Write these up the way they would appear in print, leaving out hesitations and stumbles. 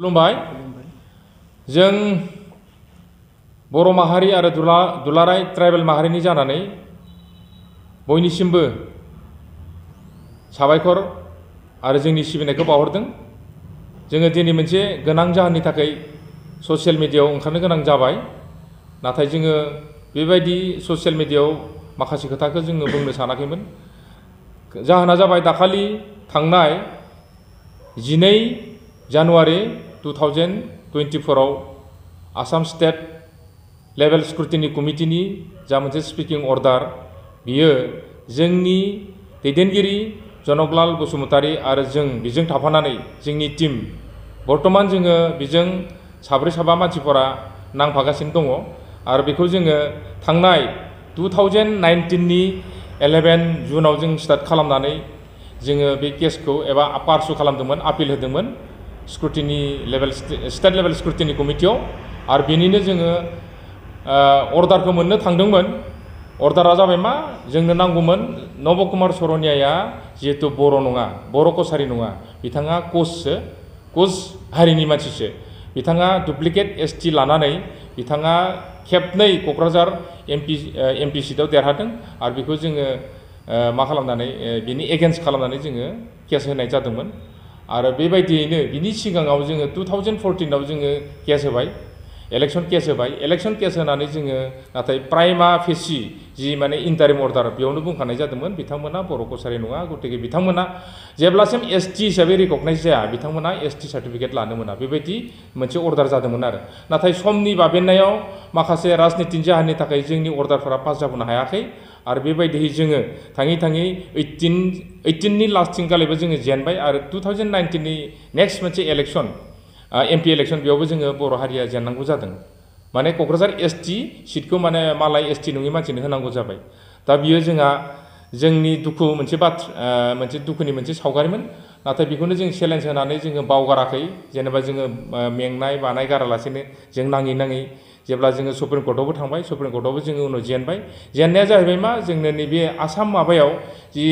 खुलुमबाय जों बर' माहारि आरो दुलाराय ट्राइबेल माहारिनि जानानै बयनिसिमबो साबायखर आरो जोंनि सिबिनायखौ बावहरदों। जोङो दिनै मोनसे गोनां जाहोननि थाखाय ससियेल मिडियायाव ओंखारनो गोनां जाबाय। नाथाय जोङो बेबायदि ससियेल मिडियायाव माखासे खोथाखौ जोङो बुंनो सानाखैमोन। जाहोना जाबाय दाखालि थांनाय 12 जानुवारि 2024 आव आसाम स्टेट लेभेल स्क्रुटिनि कमिटिनि जा मोनसे स्पिकिं अर्डार बियो जोंनि दैदेनगिरि जनकलाल बसुमतारी आरो जों बिजों थाफानानै जोंनि टीम बर्तमान जोङो बिजों साब्रै साबा मानसिफोरा नांफागासिनो दङ आरो बेखौ जोङो थांनाय 2019 नि 11 जुनाव जों स्टार्ट खालामनानै जोङो बे केसखौ एबा पारसु खालामदोंमोन, आपिल होदोंमोन स्क्रुटिनि लेभेल स्टेट लेभेल स्क्रुटिनि कमिटियाव आरो बेनिनो जोङो अर्डारखौ मोननो थांदोंमोन। अर्डारा जाबाय मा जोंनो नांगौमोन नब कुमार सरनियाया जिहेतु बर' नङा, बर' कसारि नङा, बिथाङा कच हारिनि मानसिसो। बिथाङा डुप्लिकेट एसटि लानानै बिथाङा खेबनै क'क्राझार एमपि सिटआव देरहादों आरो बेखौ जोङो मा खालामनानै बिनि एगेन्स्ट खालामनानै जोङो केस होनाय जादोंमोन। आरो बेबायदियैनो बिनि सिगाङाव जोङो 2014 आव जोङो केस होबाय, इलेक्शन केस होबाय। इलेक्शन केस होनानै जोङो नाथाय प्राइमा फेसि जि माने इन्टारिम अर्डार बेयावनो बुंखानाय जादोंमोन बिथांमोना बर' कसारि नङा, गतिके बिथांमोना जेब्लासिम एसटि हिसाबै रिकगनाइज जाया बिथांमोना एसटि सार्टिफिकेट लानो मोना, बेबायदि मोनसे अर्डार जादोंमोन आरो। नाथाय समनि बाबेननायाव माखासे राजनितिनि जाहोननि थाखाय जोंनि अर्डारफोरा पास जाबोनो हायाखै आरो बेबायदियै जोङो थाङै 18 नि लास्टथिंखालिबो जोङो जेनबाय आरो 2019 नि नेक्स्ट मोनसे इलेक्शन एमपि इलेक्शन बेयावबो जोङो बर' हारिया जेननांगौ जादों। माने क'क्राझार एसटि सिटखौ माने मालाय एसटि नङि मानसिनो होनांगौ जाबाय। दा बियो जोंनि दुखु मोनसे दुखुनि मोनसे सावगारिमोन। नाथाय बेखौनो जों चेलेन्ज होनानै जोङो बावगाराखै, जेनेबा जोङो मेंनाय बानाय गारालासेनो जों नाङै जेब्ला जोङो सुप्रिम कर्टआवबो थांबाय, सुप्रिम कर्टआवबो जोङो उनाव जेनबाय। जेननाया जाहैबाय मा जोंनो नैबे आसाम माबायाव जि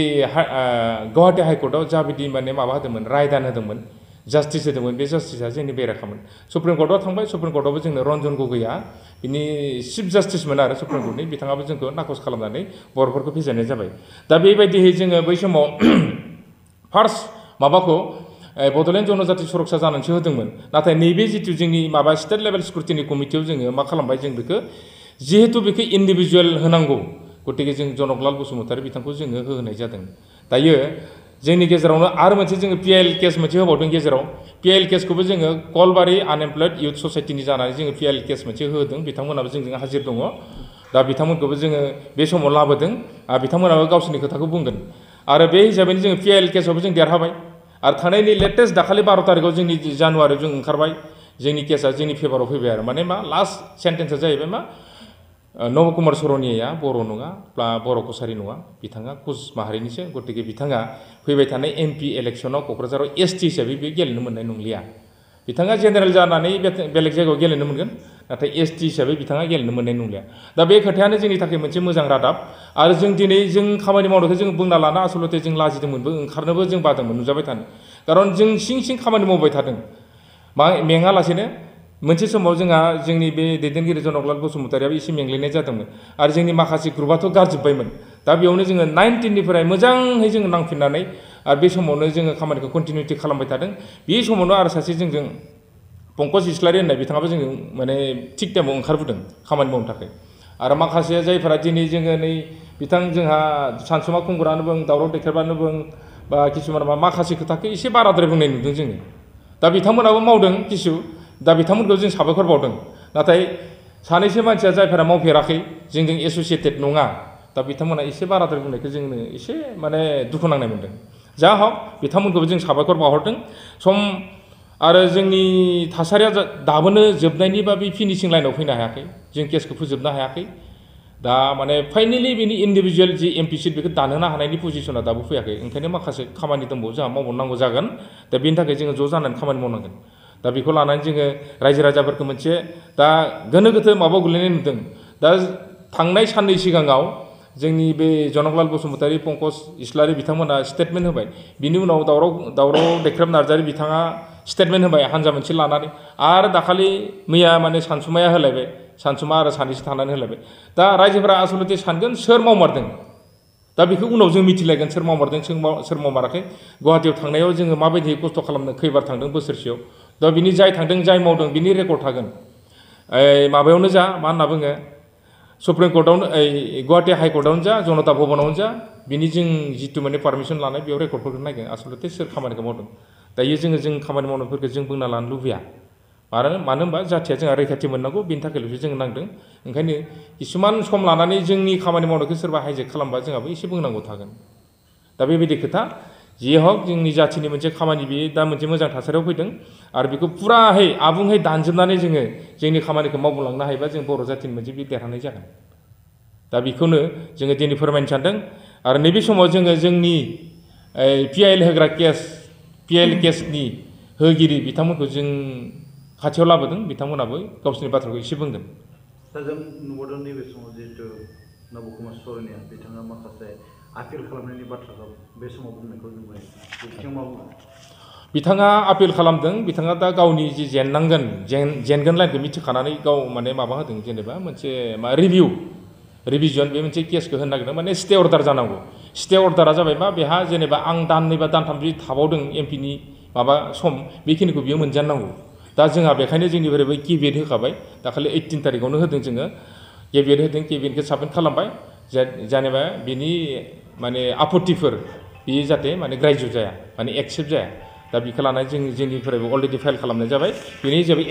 गुवाहाटि हाइकर्टआव जाबायदि माने माबा होदोंमोन, रायदान होदोंमन, जास्टिस होदोंमोन, बे जास्टिसा जोंनि बेरेखामोन। सुप्रिम कर्टआव थांबाय, सुप्रिम कर्टआवबो जोंनो रन्जन गगैआ बिनि चिफ जास्टिसमोन आरो सुप्रिम कर्टनि, बिथाङाबो जोंखौ नाखस खालामनानै बर'फोरखौ फेजेननाय जाबाय। दा बेबायदियै जोङो बै समाव फार्स्ट माबाखौ बड'लेण्ड जनजाति सुरक्षा जानानैसो होदोंमोन। नाथाय नैबे जिथु जोंनि माबा स्टेट लेभेल स्क्रुटिनि कमिटियाव जोङो मा खालामबाय, जों बेखौ जिहेतु बेखौ इन्डिभिजुवेल होनांगौ, गतिके जों जनकलाल बसुमतारी बिथांखौ जोङो होनाय जादों। दायो जोंनि गेजेरावनो आरो मोनसे जोङो पिआइएल केस मोनसे होबावदों गेजेराव। पिआइएल केसखौबो जोङो कलबारि आनएमप्लयड इउथ ससाइटिनि जानानै जोङो पिआइएल केस मोनसे होदों। बिथांमोनाबो जोंजों हाजिर दङ। दा बिथांमोनखौबो जोङो बे समाव लाबोदों आरो बिथांमोनाबो गावसोरनि खोथाखौ बुंगोन। आरो बे हिसाबैनो जोङो पिआइएल केसआवबो जों देरहाबाय आरो थांनायनि लेटेस्ट दाखालि 12 तारिखआव जोंनि जानुवारियाव जों ओंखारबाय, जोंनि केसआ जोंनि फेभाराव फैबाय आरो। माने मा लास्ट सेन्टेन्सआ जाहैबाय मा नब कुमार सरनियाया बर' नङा, बर' कसारि नङा, बिथाङा कच माहारिनिसो। गतिके बिथाङा फैबाय थानाय एमपि इलेक्शनाव क'क्राझाराव एसटि हिसाबै बे गेलेनो मोननाय नंलिया। बिथाङा जेनेरेल जानानै बेलेग जायगायाव गेलेनो मोनगोन, नाथाय एसटि हिसाबै बिथाङा गेलेनो मोननाय नंलिया। दा बे खोथायानो जोंनि थाखाय मोनसे मोजां रादाब। आरो जों दिनै जों खामानि मावनायखौ जों बुंना लाना आसलथे जों लाजिदोंमोनबो, ओंखारनोबो जों बादोंमोन नुजाबाय थानो। खारन जों सिं खामानि मावबाय थादों मेङालासेनो। मोनसे समाव जोंनि बे दैदेनगिरि जनकलाल बसुमतारीयाबो एसे मेंग्लिनाय जादोंमोन आरो जोंनि माखासे ग्रुपआथ' गारजोब्बायमोन। दा बेयावनो जोङो 19 निफ्राय मोजाङै जोङो नांफिननानै आरो बे समावनो जोङो खामानिखौ कन्टिनिउटि खालामबाय थादों। बे समावनो आरो सासे जोंजों पंकज इस्लारि होननाय बिथाङाबो जोङो माने थिग टाइमाव ओंखारबोदों खामानि मावनो थाखाय। आरो माखासे जायफोरा दिनै जोङो नै बिथां जोंहा सानसुमा खुंगुरानो बुं, दावराव देख्रेबानो बुं, बा किसुमान माखासे खोथाखौ एसे बाराद्राय बुंनाय नुदों जोङो। दा बिथांमोनाबो मावदों किसु, दा बिथांमोनखौ जों साबायखर बावदों। नाथाय सानैसो मानसिया जायफोरा मावफेराखै, जोंजों एस'सियेटेड नङा, दा बिथांमोना एसे बाराद्राय बुंनायखौ जोंनो एसे माने दुखु नांनाय मोनदों। जा हक बिथांमोनखौबो जों साबायखर बावहरदों। आरो जोंनि थासारिया दाबोनो जोबनायनि बा बे फिनिशिं लाइनाव फैनो हायाखै, जों केसखौ फोजोबनो हायाखै। दा माने फाइनेलि बेनि इन्डिभिजुवेल जि एमपि सिट बेखौ दानहोनो हानायनि पजिसना दाबो फैयाखै। ओंखायनो माखासे खामानि दंबावो, जोंहा मावबावनांगौ जागोन। दा बेनि थाखाय जोङो ज' जानानै खामानि मावनांगोन। दा बेखौ लानानै जोङो रायजो राजाफोरखौ मोनसे दा गोनो गोथो माबायाव गोलैनाय नुदों। दा थांनाय साननै सिगाङाव जोंनि बे जनकलाल बसुमतारी, पंकज इस्लारि बिथांमोना स्टेटमेन्ट होबाय। बिनि उनाव दावराव देख्रेब नार्जारि बिथाङा स्टेटमेन्ट होबाय हानजा मोनसे लानानै आरो दाखालि मैया माने सानसुमाया होलायबाय सानसुमा आरो सानैसो थानानै होलायबाय दा रायजोफोरा आसलथे सानगोन सोर मावमारदों दा बेखौ उनाव जों मिथिलायगोन सोर मावमारदों सोर मावमाराखै गुवाहाटियाव थांनायाव जोङो माबायदि खस्थ' खालामनो खैबार थांदों बोसोरसेयाव दा बिनि जाय थांदों जाय मावदों बिनि रेकर्ड थागोन माबायावनो जा मा होनना बुङो सुप्रिम कर्टआवनो गुवाहाटि हाइकर्टआवनो जा जनता भवनावनो जा बिनि जों जिथु माने पारमिसन लानाय बेयाव रेकर्डफोरखौ नायगोन आसलथे सोर खामानिखौ मावदों दायो जों खामानि मावनायफोरखौ जों बुंना लानो लुबैया मानो होनबा जाथिया जोंहा रैखाथि मोननांगौ बेनि थाखायल'सो जों नांदों ओंखायनो किसुमान सम लानानै जोंनि खामानि मावनायखौ सोरबा हाइजेक खालामबा जोंहाबो एसे बुंनांगौ थागोन दा बेबायदि खोथा जि हक जोंनि जाथिनि मोनसे खामानि बेयो दा मोनसे मोजां थासारियाव फैदों आरो बेखौ फुराहै आबुङै दानजोबनानै जोङो जोंनि खामानिखौ मावलांनो हायोबा जों बर' जाथिनि मोनसे बे देरहानाय जागोन दा बेखौनो जोङो दिनै फोरमायनो सानदों आरो नैबे समाव जोङो जोंनि PIL होग्रा PIL केसनि होगिरि बिथांमोनखौ जों खाथियाव लाबोदों बिथांमोनाबो गावसोरनि बाथ्राखौ एसे बुंगोन दा जों नुबोदों नैबे समाव जिहेतु नब कुमार सरनिया बिथाङा माखासे आपिल खालामनायनि बाथ्राखौ बे समाव बुंनायखौ नुबाय बिथाङा मा बुङो बिथाङा आपिल खालामदों बिथाङा दा गावनि जि जेननांगोन जेनगोन लाइनखौ मिथिखानानै गाव माने माबा होदों जेनेबा मोनसे मा रिभिजन बे मोनसे केसखौ होनो नागिरदों माने स्टे अर्डार जानांगौ स्टे अर्डारा जाबाय मा बेहा जेनेबा आं दाननै बा दानथाम जुदि थाबावदों एमपिनि माबा सम बेखिनिखौ बियो मोनजानांगौ दा जोंहा बेखायनो जोंनिफ्राय बै केबिनेट होखाबाय दाखालि 18 तारिखआवनो होदों जोङो केबिनेट होदों केबिनेटखौ साबमिट खालामबाय जेनेबा बिनि माने आपत्तिफोर बेयो जाहाथे माने ग्राह्य जाया माने एक्सेप्ट जाया दा बेखौ लानानै जोंनिफ्रायबो अलरेडि फाइल खालामनाय जाबाय बेनि जेबो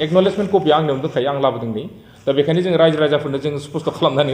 एकनलेजमेन्ट कपि आंनियावनो दंखायो आं लाबोदों नै दा बेखायनो जों रायजो राजाफोरनो जों स्पष्ट खालामनानै